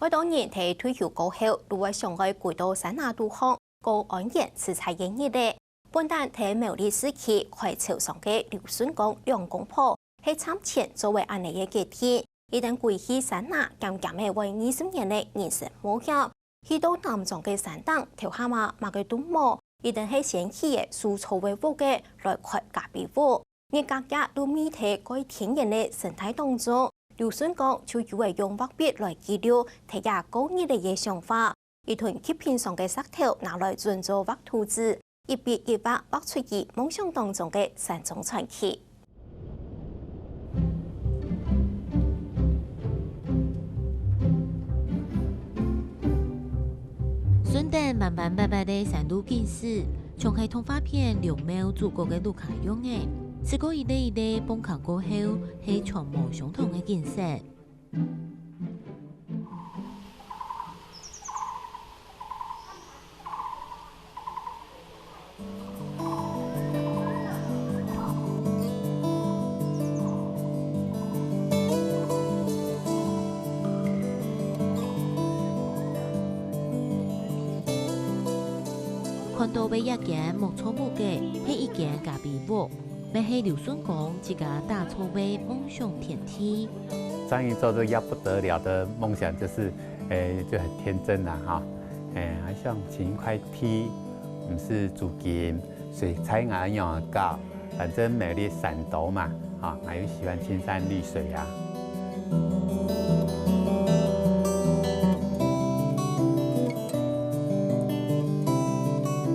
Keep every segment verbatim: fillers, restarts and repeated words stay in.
當多人在退休過後，都會想愛歸到山林肚項，過安然自在个日仔。本旦在苗栗市區開超商个劉順光兩公婆，係暫時做為恁仔个決定，佢等歸去山林，減減仔會二十年个人生冒險。去到南庄个山頂，頭下嘛，麼个都無，佢等係先起个手造个屋仔來開咖啡屋。 日甲也都覕在蓋天然个生態當中，劉順光就有會用畫筆來記錄在這過日仔个想法。佢同極平常个石頭拿來準做畫圖紙，一筆一畫畫出佢夢想當中个山中傳奇。順等彎彎斡斡个山路景勢， 像係動畫片龍貓主角个屋下樣仔，試過一垤一垤放空過後，係全無相同个景色。看到个這間木造屋仔係一間咖啡屋，乜係劉順光自家打造个夢想天地。張一舟這要不得了的夢想就是，誒，就很天真啦，哈，誒，還想尋一塊地，毋使租金，水菜啊恁樣搞，反正苗栗山多嘛，哈，還有喜歡青山綠水啊。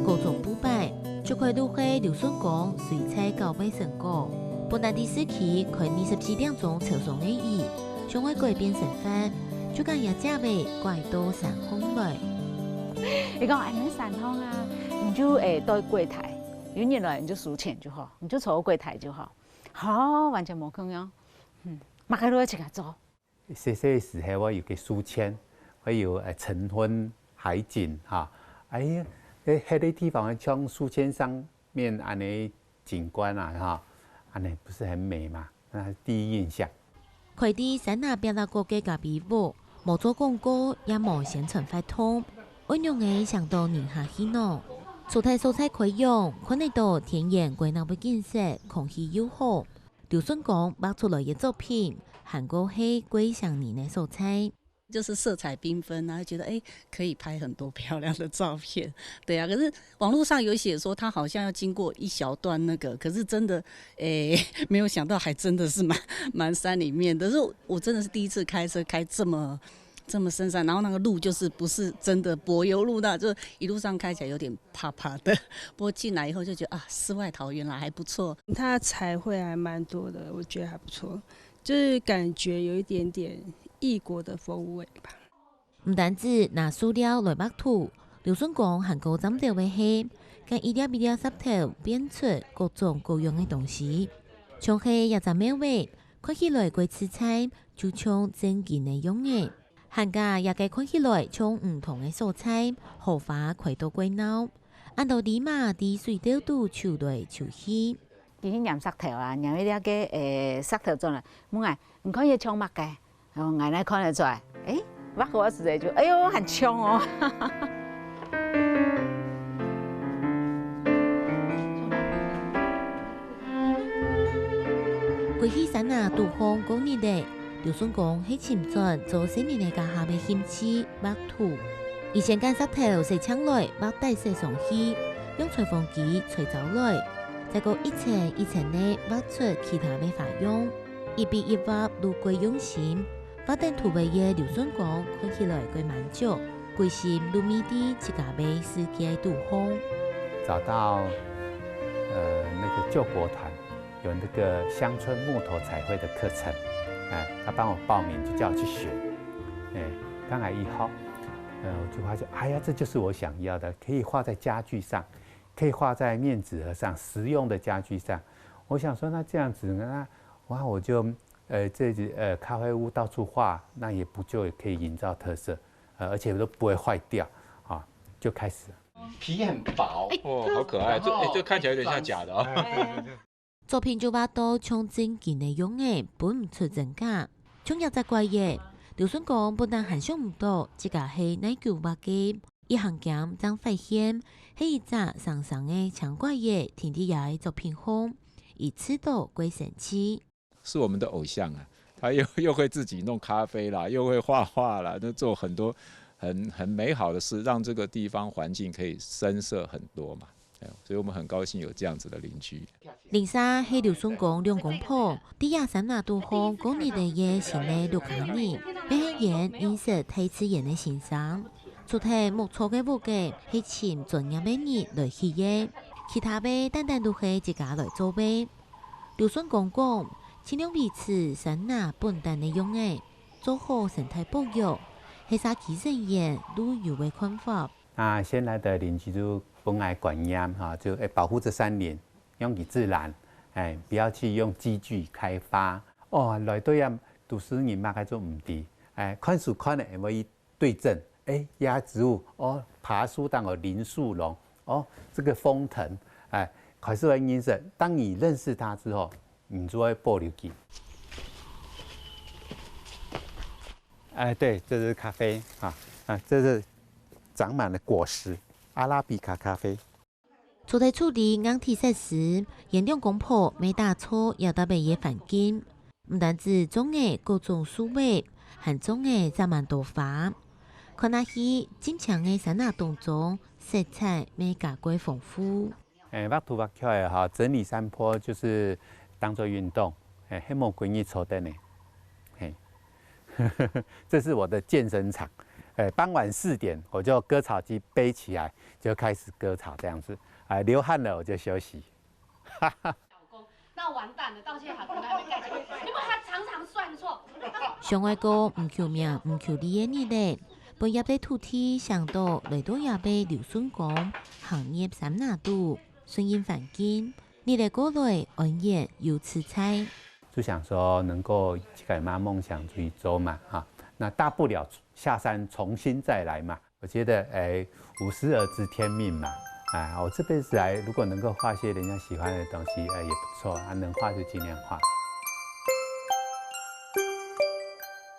高中部擺，就開路係劉順光水菜搞个成果。本來在市區開二十四點鐘超商个佢，想愛改變生活，就將這隻仔拐到山項來。佢講：「哎，你山項啊，你就，誒，對櫃台，有人來你就收錢就好，你就坐櫃台就好。」好，完全無共樣。嗯，麼个都愛自家做。 細細个時候，𠊎有去收錢，𠊎有，呃，晨昏海景哈。哎呀，誒，該个地方像書籤上面恁仔景觀啊，哈，恁仔不是很美嗎？那是第一印象。開在山林壁仔角个咖啡屋，無做廣告，也無宣傳活動，愛仰仔嚐到人客氣呢？除忒所在開揚，看得到天然歸納个景色，空氣又好。 劉順光畫出來个作品，還過係過生人个所在。就是色彩繽紛啊，覺得，誒，可以拍很多漂亮的照片。對啊，可是網路上有寫說它好像要經過一小段那個，可是真的，誒，沒有想到還真的是蠻，蠻山裡面的。可是我真的是第一次開車開這麼，這麼深山，然後那個路就是不是真的柏油路，那就一路上開起來有點怕怕的。不過進來以後就覺得，啊，世外桃源啦，還不錯。它彩繪還蠻多的，我覺得還不錯，就是感覺有一點點異國的風味吧。毋單止拿塑料來畫圖，劉順光還過佔著个係，將一粒一粒石頭變出各種各樣个東西。像係這隻貓仔，看起來蓋自在，就像正經个樣仔。 還過這個看起來像魚塘个所在，荷花開到蓋鬧，恁多魑馬在水竇肚泅來泅去。佢去拈石頭啊，拈一粒个，誒，石頭轉來，問𠊎：「你看這像麼个？」然後𠊎哪看得出來？誒，畫好个時節就，哎喲，還像哦！ 歸去山林肚項過日仔，劉順光係尋轉做細人仔該下个興趣畫圖。佢先揀石頭洗淨來畫底色上去，用裁縫機裁燥來，再過一層一層仔畫出其他个花樣，一筆一畫都蓋用心。 畫等圖个劉順光看起來蓋滿足，歸心都覕在自家个世界肚項。找到，呃，那個救國團有那個鄉村木頭彩繪的課程，哎，他幫我報名，就叫我去學。哎，剛來以後，呃，我就發現，哎呀，這就是我想要的，可以畫在家具上，可以畫在面紙盒上，實用的家具上。我想說，那這樣子，那，哇，我就，呃，這，呃，咖啡屋到處畫，那也不就可以營造特色，呃，而且都不會壞掉，啊，就開始了。皮很薄。哦，好可愛，這，然後哎，這看起來有點像假的哦。哎，作品就畫到像正經个樣仔，分毋出真假。像這隻怪仔，劉順光本來還想毋到自家係哪久畫个，一行兼正發現係一隻生生个青怪仔停在這个作品項，一直都過生趣。是我們的偶像啊，他又又會自己弄咖啡啦，又會畫畫啦，那做很多很很美好的事，讓這個地方環境可以生色很多嘛。哎，所以我們很高興有這樣子的鄰居。鄰舍係劉順光兩公婆，在這山林肚項過日仔个新个六家人，乜係因認識大自然个欣賞。除忒木造个屋仔係請專業个人來起个，其他个單單都係自家來做个。劉順光講，盡量維持山林本旦个樣仔，做好生態保育，係社區成員都有个看法。那先來的鄰居就分𠊎觀念哈，就，哎，保護這山林，讓佢自然，哎，不要去用機具開發。哦，來對啊，都市人嘛，該就毋知，哎，看書看了也會對症，哎，這植物，哦，爬樹當有林樹龍，哦，這個楓藤，哎，開始會認識。當你認識它之後，你就會保留佢。哎，對，這是咖啡啊，啊，這是長滿了果實，阿拉比卡咖啡。除忒處理硬體設施，佢兩公婆乜打造這搭个環境，毋單止種了各種樹仔，還種了嶄滿多花。看下去，靜靜个山林當中，色彩乜加過豐富。哎，畫圖畫起來哈，整理山坡就是當做運動，哎，係無規律坐等呢，嘿。這是我的健身場。哎，傍晚四點，我就割草機背起來，就開始割草這樣子。哎，流汗了我就休息。那完蛋了，到現在還跟他還沒蓋起來，因為他常常算錯。想愛過毋求名毋求利个日仔，分這塊土地想到來到這位劉順光，行入山林肚，順應環境，日仔過來安逸又自在。就想說能夠自家嘛夢想去做嘛，哈，那大不了下山重新再來嘛。我覺得，哎，無師而知天命嘛，哎，我這輩子來如果能夠畫些人家喜歡的東西，哎，也不錯，啊，能畫就盡量畫。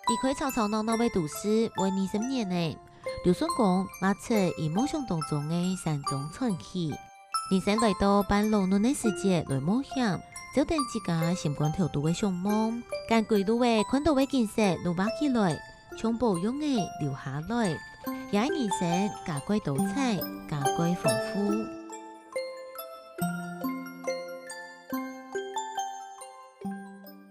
離開吵吵鬧鬧个都市會二十年了，劉順光畫出佢夢想當中个山中傳奇。 人生來到半老嫩个時節來冒險，照等自家心肝頭肚个向望，將歸路仔看到个景色摎畫起來，像寶樣仔留下來，這人生加過多彩，加過豐富。